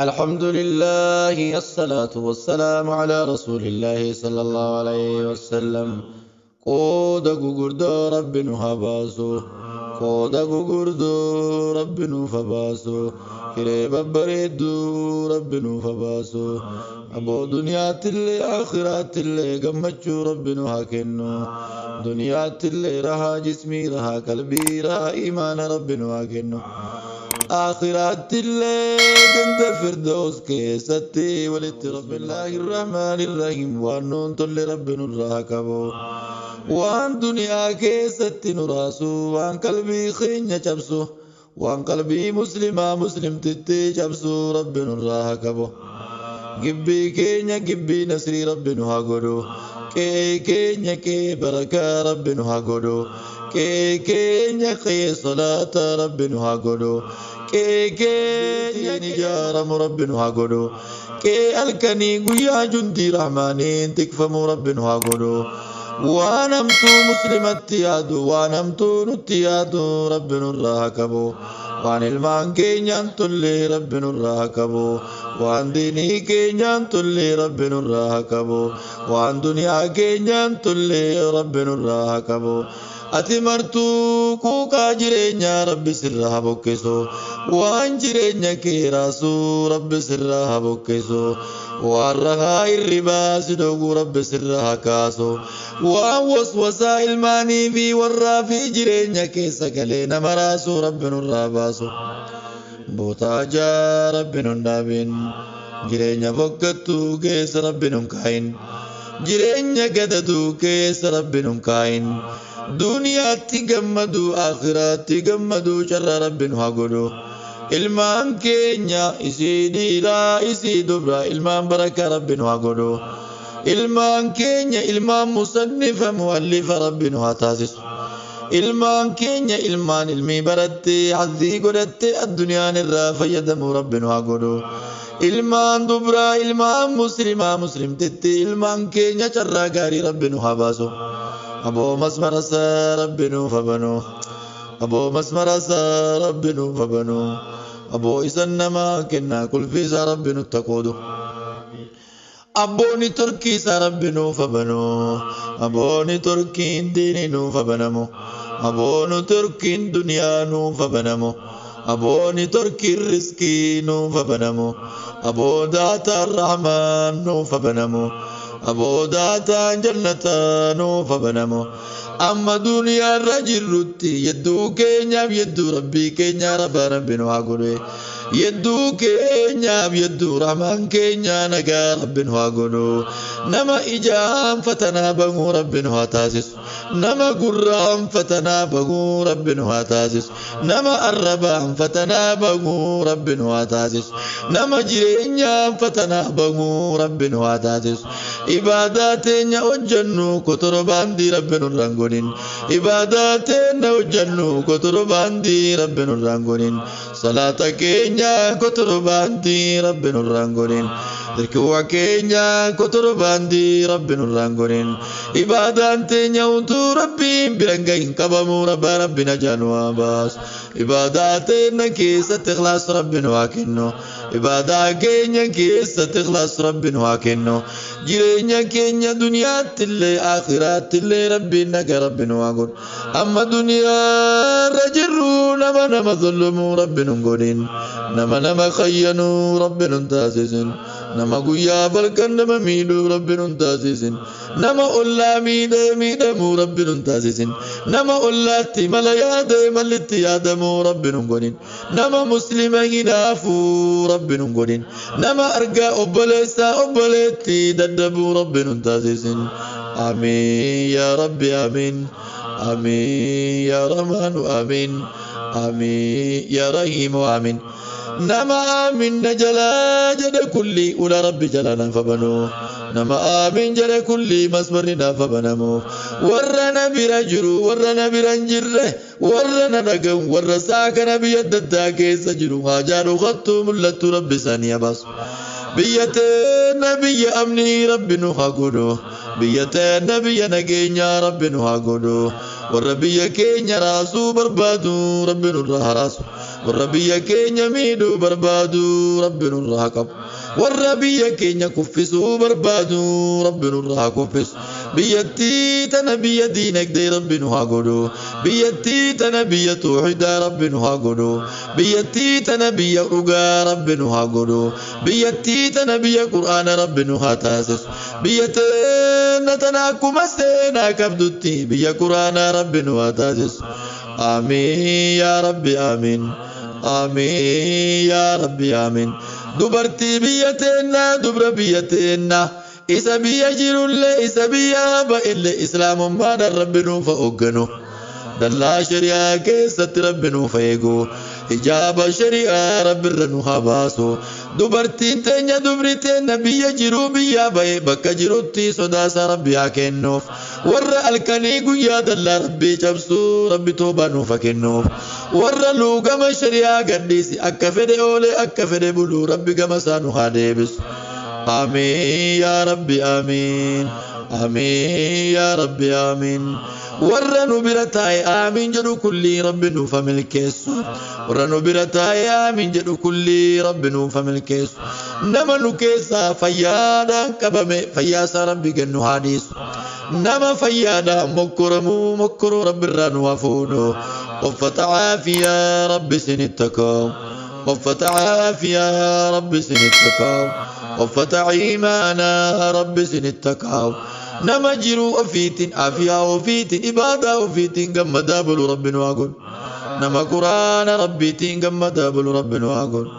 الحمد لله الصلاة والسلام على رسول الله صلى الله عليه وسلم. Qooda gugurdoo Rabbi nu haa baasu. Qooda gugurdoo Rabbi nuuf haa baasu. Hiree babbareedduu Rabbi nuuf haa baasu. Aboo, duniyaattillee aakhiraattillee gammachuu Rabbi nu haa kennu. Duniyaattillee rahaa jismii, rahaa qalbii, rahaa imaana Rabbi nu haa kennu. Aakhiraattillee ganda firdaus keessatti walitti. Rabbillahi irrahmaan irrahiim. Waan nuun tolle Rabbi nurraa haa qabu. Waan duniyaa keessatti nu raasu, waan qalbii keenya cabsu, waan qalbii muslimaa muslimtitti cabsu Rabbi nurraa haa qabu. Gibbii keenya gibbii nasrii Rabbi nu haa godhu. Qe'ee keenya qe'ee barakaa Rabbi nu haa godhu. Qe'ee keenya qe'ee salaata Rabbi nu haa godhu. Qe'ee keenya ijaaramu Rabbi nu haa godhu. Qe'ee halkanii guyyaa jundii rahmaaniin tikfamu Rabbi nu haa godhu. Waan hamtuu muslimatti yaadu, waan hamtuu nutti yaadu Rabbi nurraa haa qabu. Waan ilmaan keenyaan tolle Rabbi nurraa haa qabu. Waan diinii keenyaan tolle Rabbi nurraa haa qabu. Waan duniyaa keenyaan tolle Rabbi nurraa haa qabu. Ati martuu quuqaa jireenyaa Rabbi sirraa haa buqqisu. Waan jireenya kee raasu Rabbi sirraa haa buqqisu. Waan rahaa hirribaa si dhowwu Rabbi sirraa haa kaasu. Waan waswasaa ilmaanii fi warraa fi jireenya keessa galee nama raasu Rabbi nurraa baasu. Bootaa Rabbi nun dhaabin. Jireenya fokkattuu keessa Rabbi nun kaayin. Jireenya gadaduu keessa Rabbi nun kaayin. Duniyaatti gammadu, akhiraatti gammadu carraa Rabbi nu haa godhu. Ilmaan keenya isii dhiiraa isii dubraa ilmaan barakaa Rabbi nu haa godhu. Ilmaan keenya ilmaan musannifa muallifa Rabbi nu haa taasisu. Ilmaan keenya ilmaan ilmii barattee hazzii godhattee addunyaan irraa fayyadamu Rabbi nu haa godhu. Ilmaan dubraa ilmaan muslimaa muslimtitti ilmaan keenya carraa gaarii Rabbi nu haa baasu. Aboo, masmarasaa Rabbi nuuf haa banu. Aboo, masmarasaa Rabbi nuuf haa banu. Aboo, isan namaa kennaa kulfiisaa Rabbi nutti qoodu. Abboonni turkiisaa Rabbi nuuf haa banu. Abboonni turkiin diinii nuuf haa banamu. Abboonni turkiin duniyaa nuuf haa banamu. Abboonni turkiin riskii nuuf haa banamu. Aboo, daataan rahmaan nuuf haa banamu. Aboo, daataan jannataa nuuf haa banamu. Amma duniyaa irra jirrutti yedduu keenyaaf yedduu Rabbii keenyaa rabbaa Rabbi nu haa godhe. Yedduu keenyaaf yedduu rahmaan keenyaa nagaa Rabbi nu haa godhu. Nama ijaan fatanaa bahuu Rabbi nu haa taasisu. Nama gurraan fatanaa bahuu Rabbi nu haa taasisu. Nama arrabaan fatanaa bahuu Rabbi nu haa taasisu. Nama jireenyaan fatanaa bahuu Rabbi nu haa taasisu. Ibaadaa teenya hojjennu kotorobaandii Rabbi nurraan godhin. Ibaadaa teenya hojjennu kotorobaandii Rabbi nurraan godhin. Salaata keenya kotorobaandii Rabbi nurraan godhin. Dirqama keenya kotorobaandii Rabbi nurraan godhin. Ibaadaan teenya utuu Rabbiin biran gahin qabamu rabbaa Rabbi najaa nu haa baasu. Ibaadaa teenya keessatti ikhlaas Rabbi nu haa kennu. Ibaadaa keenya keessatti ikhlaas Rabbi nu haa kennu. Jireenya keenya duniyaatti illee akhiraatti illee Rabbiin nagaa Rabbi nu haa godhu. Amma duniyaa irra jirru nama nama zulmuu Rabbi nu godhin. Nama nama khayyanuu Rabbi nu taasisin. Nama guyyaa balkan nama miidhuu Rabbi nu taasisin. Nama ollaa miidhee miidhamuu Rabbi nu taasisin. Nama ollaatti mala yaadee mallitti yaadamuu Rabbi nu godhin. Nama muslima hinaafuu Rabbi nu godhin. Nama argaa obboleessaa obboleetti daddabuu Rabbi nu taasisin. Amiin yaa Rabbi, amiin. Amiin yaa Rahmaanu, amiin. Amiin yaa Rahiimu, amiin. Nama aamin na jalaa jedhe kulli ula Rabbi jala naaf banuu. Nama aamin jedhe kulli masmarri naaf banamu. Warra na bira jiru, warra na bira hin jirre, warra na dhagahu, warra saakana biyya adda addaa keessa jiru, haajaa dhokattuu mul'attu Rabbi isaanii baasu. Biyya teenya biyya amnii Rabbi nu haa godhu. Biyya teenya biyya nageenyaa Rabbi nu haa godhu. Warra biyya keenya raasuu barbaadu Rabbi nurraa haa raasu. Warra biyya keenya miidhuu barbaadu Rabbi nurraa haa qabu. Warra biyya keenya kuffisuu barbaadu Rabbi nurraa haa kuffisu. Biyyattii tana biyya diinagdee Rabbi nu haa godhu. Biyyattii tana biyya tawhiidaa Rabbi nu haa godhu. Biyyattii tana biyya dhugaa Rabbi nu haa godhu. Biyyattii tana biyya Qur'aana Rabbi nu haa taasisu. Biyya teenna tana akkuma seenaa qabdutti biyya Qur'aanaa Rabbi nu haa taasisu. Aamiin yaa Rabbi aamiin. Aamiin yaa Rabbi aamiin. Dubartii biyya teennaa dubra biyya teennaa. Isa biyya jirullee isa biyya ba'ellee islaamummaadhaan Rabbi nuuf haa hoogganu. Dallaa shari'aa keessatti Rabbi nuuf haa eegu. Hijaaba shari'aa Rabbi irra nu haa baasu. Dubartiin teenya dubri teenya biyya jiruu biyyaa ba'e bakka jirutti sodaasaa Rabbi haa kennuuf. Warra halkanii guyyaa dallaa Rabbii cabsuu Rabbi toobaa nuuf haa kennuuf. Warra luugama shari'aa gadhiisi akka fedhe oolee akka fedhe buluu Rabbi gama isaa nu haa deebisu. Aamiin yaa Rabbi aamiin. Aamiin yaa Rabbi aamiin. Warra nu bira taa'e aamiin jedhu kullii Rabbi nuuf haa milkeessu. Warra nu bira taa'e aamiin jedhu kullii Rabbi nuuf haa milkeessu. Nama nu keessaa fayyaadhaan qabame fayyaa isaa Rabbi kennu haa dhiisu. Nama fayyaadhaan mokkoramuu mokkoruu Rabbi irraa nu haa fuudhu. Uffata caafiyaa Rabbi isinitti haa kaa'u. Uffata caafiyaa Rabbi isinitti haa kaa'u. Uffata iimaanaa Rabbi isinitti haa kaa'u. Nama jiruu ofiitiin afiyaa ofiitiin ibaadaa ofiitiin gammadaa bulu Rabbi nu haa godhu. Nama Quraana Rabbiitiin gammadaa bulu Rabbi nu haa godhu.